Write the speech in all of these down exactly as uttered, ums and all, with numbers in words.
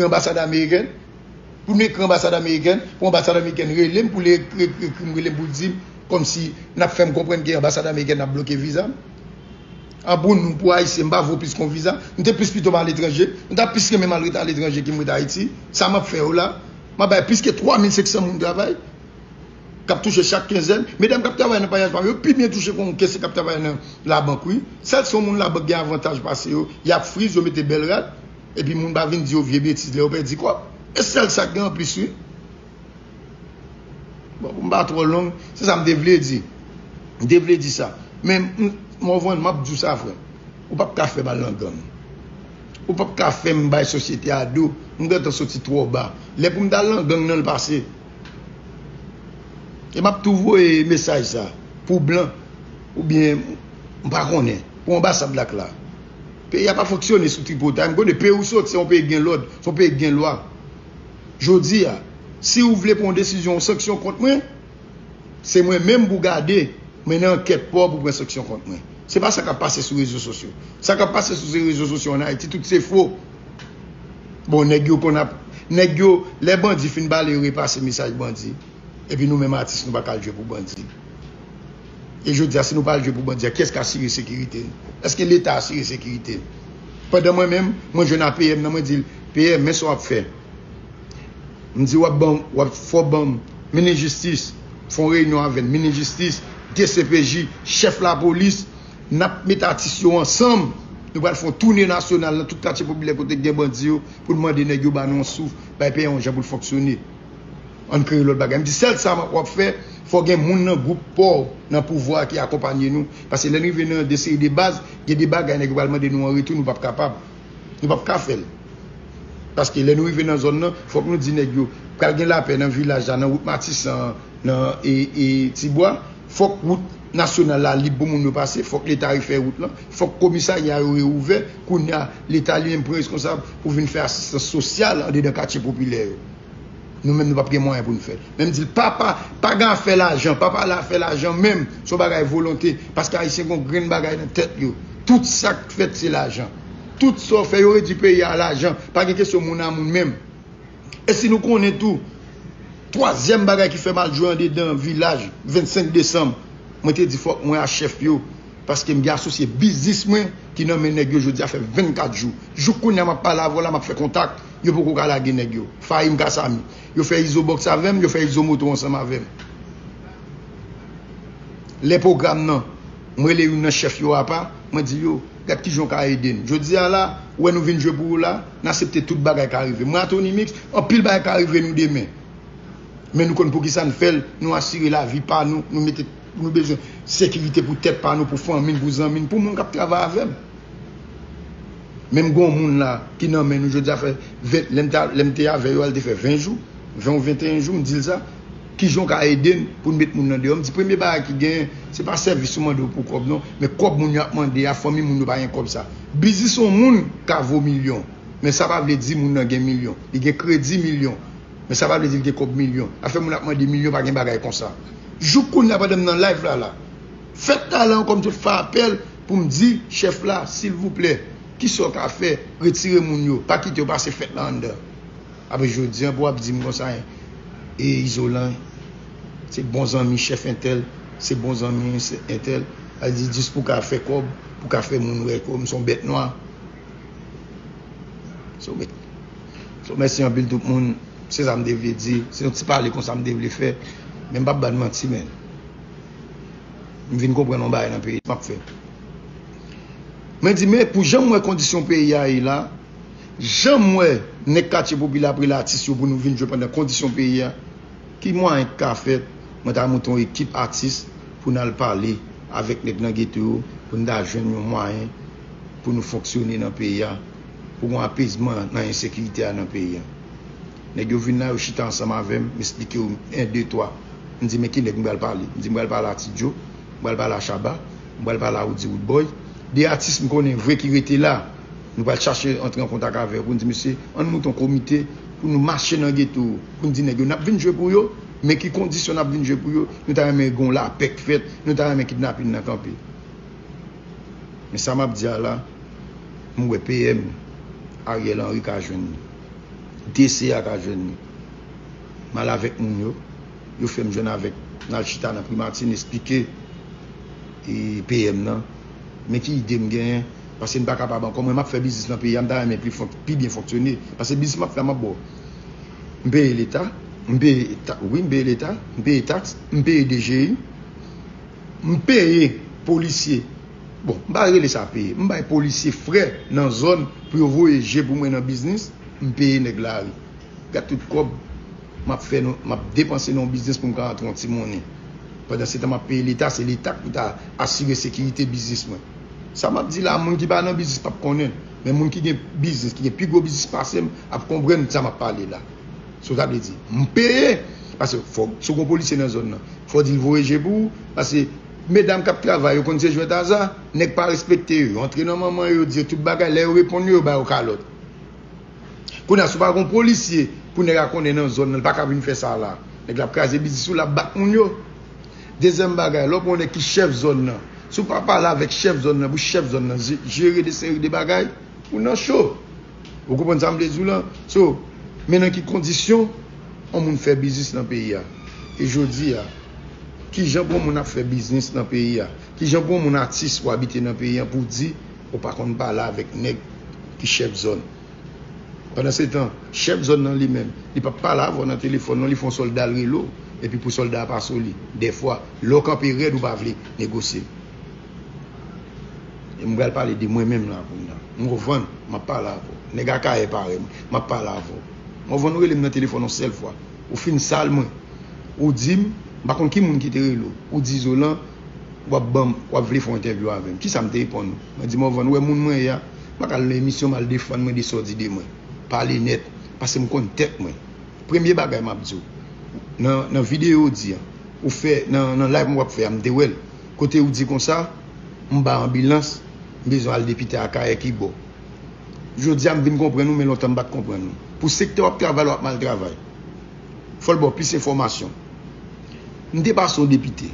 Anbasad amerikèn, pou nou ekri anbasad amerikèn, pou anbasad amerikèn rele m, pou li ekri, ekri, ekri m, rele m pou di m, kòmsi n ap fè m konprann ke anbasad amerikèn ap bloke viza m. An pou nou, pou Ayisyen, m pa vo plis kon viza. M te plis pito m aletranje. M ta plis renmen m al ret aletranje ke m ret Ayiti. Sa m ap fè yo la, m ap bay plis ke twa mil senk san moun travay k ap touche chak kenzèn. Medam k ap travay nan payaj pa m yo pi byen touche ke yon kesye k ap travay nan labank, wi. Sèl si yon moun labank gen avantaj pase yo, y ap friz, yo mete bèl rad, epi moun pa vin di yo vye betiz lè yo pèdi kòb. E sèl sa k gen anplis, wi. Bon, pou m pa twò long, se sa m te vle di. M te vle di sa. Men, m, Morvan, m ap di w sa, frè. Ou p ap ka fè m al nan gang. Ou p ap ka fè m bay sosyete a do. M gentan soti twò ba. Lè pou m t al nan gang nan, l pase. E m ap tou voye mesaj sa pou blan, oubyen, m pa konnen, pou anbasad la k la. Peyi a pa fonksyone sou tripotay. M konnen peyi ou soti, se yon peyi k gen lòd, se yon peyi k gen lwa. Jodi a, si ou vle pran yon desizyon, yon sanksyon kont mwen, se mwen menm pou gade, mennen ankèt pa w pou pran sanksyon kont mwen. Se pa sa k ap pase sou rezo sosyo. Sa k ap pase sou rezo sosyo ann Ayiti, tout se fo. Bon, nèg yo konn ap, nèg yo, lè bandi fin pale, yo repase mesaj bandi. Epi nou menm atis, nou pa ka al jwe pou bandi. E jodi a, si nou pa al jwe pou bandi a, kiyès ka asire sekirite n? Èske Leta asire sekirite n? Pandan mwen menm, mwen jwenn a P M nan, mwen di l, P M, men sa w ap fè. M di, w ap ban m, w ap fò ban m minis jistis, fè yon reyinyon avè n, minis jistis, D C P J, chèf lapolis, n ap met atis yo ansanm, nou pral fè yon toune nasyonal nan tout katye popilè kote k gen bandi yo, pou n mande nèg yo ba nou yon souf, bay peyi a yon jan pou l fonksyone. Ann kreye lòt bagay. M di, sèl sa w ap fè, fò gen moun nan gwoup pa w, nan pouvwa a ki akonpanye nou. Paske lè n rive nan de seri de baz, gen de bagay nèg yo pral mande nou an retou, nou p ap kapab. Nou p ap ka fè l. Paske lè nou rive nan zòn nan, fòk nou di nèg yo, pral gen lapè nan vilaj la, nan wout Matisan an, nan, e, e, Tibwa. Fòk wout nasyonal la lib pou moun yo pase, fòk Leta refè wout lan, fòk komisarya yo reouvè. Kounye a, Leta li menm pran reskonsab pou vin fè asistans sosyal andedan katye popilè yo. Nou menm, nou p ap gen mwayen pou n fè l. Men m di l, papa, pa gen afè lajan, pa pale afè lajan menm, se yon bagay volonte, paske Ayisyen gen yon grenn bagay nan tèt yo. Tout sa k fèt, se lajan. Tout sa w fè, yo redui peyi a a lajan. Pa gen kesyon moun a moun menm. E si nou konnen tou, twazyèm bagay ki fè m al jwe andedan vilaj, vennsenk desanm, mwen te di fòk mwen a chèf yo, paske m gen asosye biznis mwen ki nan men nèg yo jodi a fè vennkat jou. Jouk kounye a m ap pale avè w la, m ap fè kontak, yo poko ka lage nèg yo. Fahim Kasami. Yo fè Izo Box avè m, yo fè Izo Moto ansanm avè m. Lè pwogram nan, m rele youn nan chèf yo apa, mwen di yo, gad kijan w ka ede n. Jodi a la, ou wè nou vin jwe pou ou la, n aksepte tout bagay ka rive. Mwen a Tony Mix, anpil bagay ka rive nou demen. Men nou konn poukisa n fè l, nou asire lavi pa nou, nou mete, nou bezwen sekirite pou tèt pa nou, pou fanmi n, pou zanmi n, pou moun k ap travay avè m. Menm gen yon moun la ki nan men nou jodi a fè ven, lè m te, lè m te avè yo, a l te fè ven jou, ven ou venteyen jou, m di l sa. Kijan w ka ede n pou n met moun nan deyò? M di, premye bagay ki genyen, se pa sèvis ou mande yo pou kòb non, men kòb moun yo ap mande a, fanmi moun yo pa gen kòb sa. Biznis yon moun ka vo milyon, men sa pa vle di moun nan gen milyon. Li gen kredi milyon, men sa pa vle di l gen kòb milyon. Afè moun ap mande milyon, pa gen bagay konsa. Jouk kounye a, pandan m nan live la la, fèt la la ankò, m tou fè apèl pou m di chèf la, silvouplè, kisa w ka fè, retire moun yo, pa kite yo pase fèt la anndan. Apre jodi a, pou w ap di m konsa, e Izolan, se bon zanmi chèf entèl, se bon zanmi entèl, al di jis pou ka fè kòb, pou ka fè moun wè kòm se yon bèt nwa. So, mè-, so, mèsi anpil tout moun. Se sa m te vle di. Se yon ti pale konsa m te vle fè. Men m p ap ba n manti, men. M vin konprann yon bagay nan peyi m ap fè. Mwen di, men pou jan m wè kondisyon peyi a ye la, jan m wè nèg katye popilè ap rele atis yo pou nou vin jwe pandan kondisyon peyi a, ki mwayen k ka fèt, mwen ta monte yon ekip atis pou n al pale avèk nèg nan geto yo, pou n ta jwenn yon mwayen pou nou fonksyone nan peyi a, pou gen apezman nan ensekirite a nan peyi a. Nèg yo vin la, yo chita ansanm avè m, m esplike yo en, de, twa. M di, men ki nèg m pral pale? M di, m pral pale a Ti Djo, m pral pale a Shabba, m pral pale a Roody Roodboy. De atis m konnen vre ki rete la. Nou pral chache antre an kontak avè yo pou n di, mesye, ann monte yon komite pou nou mache nan geto, pou n di nèg yo, n ap vin jwe pou yo, men ki kondisyon n ap vin jwe pou yo, nou ta renmen gen yon lapè k fèt, nou ta renmen kidnapin nan kanpe. Men sa m ap di a la, m wè P M Ariel Henry ka jwenn li. D C a ka jwenn li. M al avèk moun yo. Yo fè m jwenn avèk, n al chita nan primati, n esplike e, P M nan. Men ki ide m genyen, paske m pa kapab ankò. Mwen, m ap fè biznis nan peyi a, m ta renmen pli, fon- pli byen fonksyone. Paske biznis m ap fè a, m ap ba w. M peye Leta, m peye ta, wi, m peye Leta, m peye taks, m peye D G I, m peye polisye. Bon, m pa rele sa peye. M bay polisye frè nan zòn pou yo voye je pou mwen nan biznis, m peye nèg lari. Gad tout kòb m ap fè, nan- m ap depanse nan yon biznis pou m ka antre yon ti monnen. Pandan se tan m ap peye Leta, se Leta ki pou ta asire sekirite biznis mwen. Sa m ap di la, moun ki pa nan biznis p ap konnen. Men moun ki gen biznis, ki gen pi gwo biznis pase m, ap konprann sa m ap pale la. So, sa vle di, m peye. Paske fò, si w gen yon polisye nan zòn nan, fò w di l voye je pou ou. Paske medam k ap travay, yo konn se jwèt aza. Nèg pa respekte yo. Yo antre nan manman yo, yo di yo tout bagay. Lè yo reponn yo, yo ba yo kalòt. Kounye a, si w pa gen yon polisye pou nèg la konnen nan zòn nan, li pa ka vin fè sa la. Nèg la ap kraze biznis ou, l ap bat moun yo. Dezyèm bagay, lè w pran yon nèg ki chèf zòn nan, si w pa pale avèk chèf zòn nan, pou chèf zòn nan je- jere de seri de bagay, ou nan cho. Ou konprann sa m vle di w lan? So, men nan ki kondisyon yon moun fè biznis nan peyi a? E jodi a, kijan pou yon moun ap fè biznis nan peyi a? Kijan pou yon moun atis ou abite nan peyi a pou w di ou pa konn pale avèk nèg ki chèf zòn? Pandan se tan, chèf zòn nan li menm, li p ap pale avè w nan telefòn non, li fè yon sòlda l rele w, epi pou sòlda a pase w li. Dèfwa, lè w kanpe rèd, ou pa vle negosye. E m pral pale de mwen menm la kounye a. M konprann, m ap pale avè w. Nèg Akayè parèy mwen, m ap pale avè w. M konprann, ou rele m nan telefòn yon sèl fwa. Ou fin sal mwen. Ou di m, m pa konn ki moun ki te rele w. Ou di Zolan, w ap ban m, w ap vle fè yon entèvyou avè m. Kisa m te reponn ou? Mwen di, Morvan, ou wè moun mwen ye a, m pa ka al nan emisyon m al defann mwen de sa w di de mwen. Pale nèt, paske m konn tèt mwen. Premye bagay m ap di w, nan, nan videyo w di an, ou fè, nan, nan live mwen w ap fè a, m te wè l. Kote ou di konsa, m ba anbilans, m bezwen al depite Akayè ki bò. Jodi a, m vin konprann ou, men lontan m pa t konprann ou. Pou sektè w ap travay la, w ap mal travay. Fò l ba w plis enfòmasyon. M depase yon depite,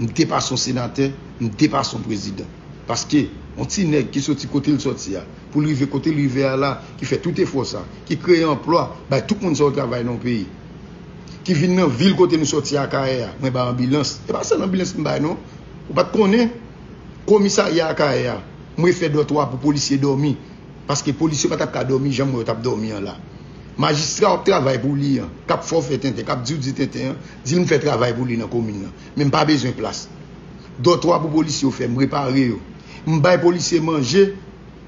m depase yon senatè, m depase yon prezidan. Paske yon ti nèg ki soti kote l soti a, pou l rive kote l rive a la, ki fè tout efò sa, ki kreye anplwa, bay tout moun sa yo travay nan yon peyi, ki vin nan vil kote nou soti Akayè a, mwen bay anbilans. E pa sèl anbilans m bay non. Ou pa t konnen, komisarya Akayè a, mwen fè dòtwa pou polisye dòmi. Paske polisye pa t ap ka dòmi jan m wè yo t ap dòmi an la. Majistra w ap travay pou li an, k ap fè w fè tenten, k ap di w di tenten an, di l m fè travay pou li nan komin nan. Men m pa bezwen plas. Dòtwa pou polisye yo fè, m repare yo. M bay polisye manje,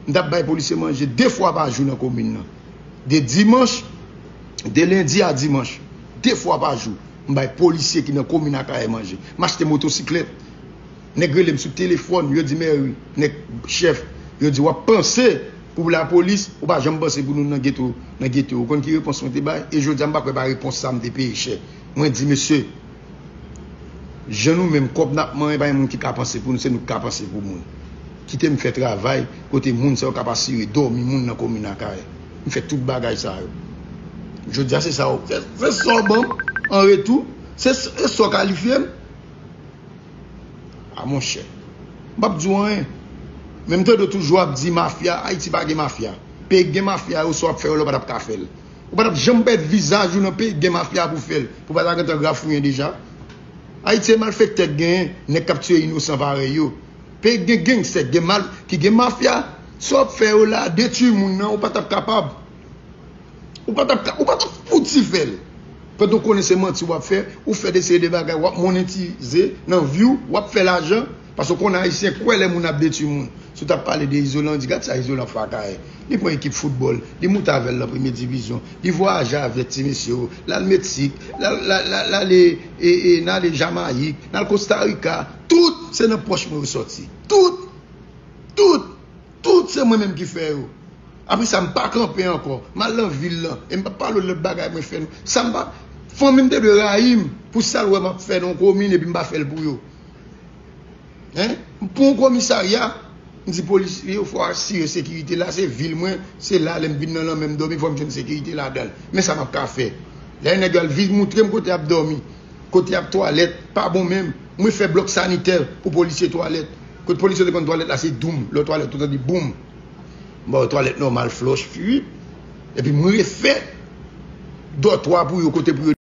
m t ap bay polisye manje de fwa pa jou nan komin nan. De dimanch, de lendi a dimanch, de fwa pa jou, m bay polisye ki nan komin Akayè manje. M achte motosiklèt. Nèg rele m sou telefòn, yo di mèri, nèg chèf, yo di w ap panse pou lapolis, ou pa janm panse pou nou nan geto, nan geto. Ou konn ki repons mwen te bay? E jodi a m pa kwè pa repons sa m te peye chè. Mwen di, mesye, jan nou menm kòb n ap manyen, pa gen moun ki ka panse pou nou, se nou ki ka panse pou moun. Kite m fè travay kote moun sa yo k ap asire dòmi moun nan komin Akayè. M fè tout bagay sa yo. Jodi a se sa yo, se, se sa w ban m an retou, se, se sa w kalifye m. A monchè, m p ap di w anyen. Men m tande w toujou ap di mafya, Ayiti pa gen mafya. Peyi k gen mafya yo, sa w ap fè yo la, w pa t ap ka fè l. Ou pa t ap janm pèdi vizaj ou nan peyi k gen mafya pou fè l. Pou pa ta gentan grafouyen deja. Ayiti se malfektè k genyen, nèg k ap tiye inosan parèy yo. Peyi k gen gangstè, k gen mal, ki gen mafya, sa w ap fè yo la, detwi moun nan, ou pa t ap kapab. Ou pa t ap ka, ou pa t ap fouti fè l. Pandan w konnen se manti w ap fè, ou fè de seri de bagay, w ap monetize nan vi w, w ap fè lajan, paske w konnen Ayisyen kwè lè moun ap detwi moun. Si w t ap pale de Izolan, w di, gad sa Izolan fè Akayè. Li pran ekip foutbòl, li moute avè l nan premye divizyon, li vwayaje avèk ti mesye yo, l al Meksik, l al, l al, l al, l ale, e, e, n ale Jamayik, n al Kosta Rika. Tout se nan pòch mwen yo sòti. Tout, tout, tout se mwen menm ki fè yo. Apre sa, m pa kanpe ankò. M al nan vil lan. E m p ap pale w lòt bagay mwen fè non. Sa m pa, fanmi m te dwe rayi m pou sa l wè m ap fè nan yon komin epi m pa fè l pou yo. Hein? M pran yon komisarya, m di polisye yo fò asire sekirite la, se vil mwen, se la lè m vin nan lanmè m dòmi, fò m jwenn sekirite ladan l. Men sa m ap ka fè. Lè nèg yo al vin moutre m kote y ap dòmi, kote y ap twalèt, pa bon menm. Mwen fè blòk sanitè pou polisye twalèt. Kote polisye te konn twalèt la, se doum. Lè w twalèt, ou tande boum. M ba yo twalèt nòmal, flòch, fwi. Epi m refè dòtwa pou yo, kote pou yo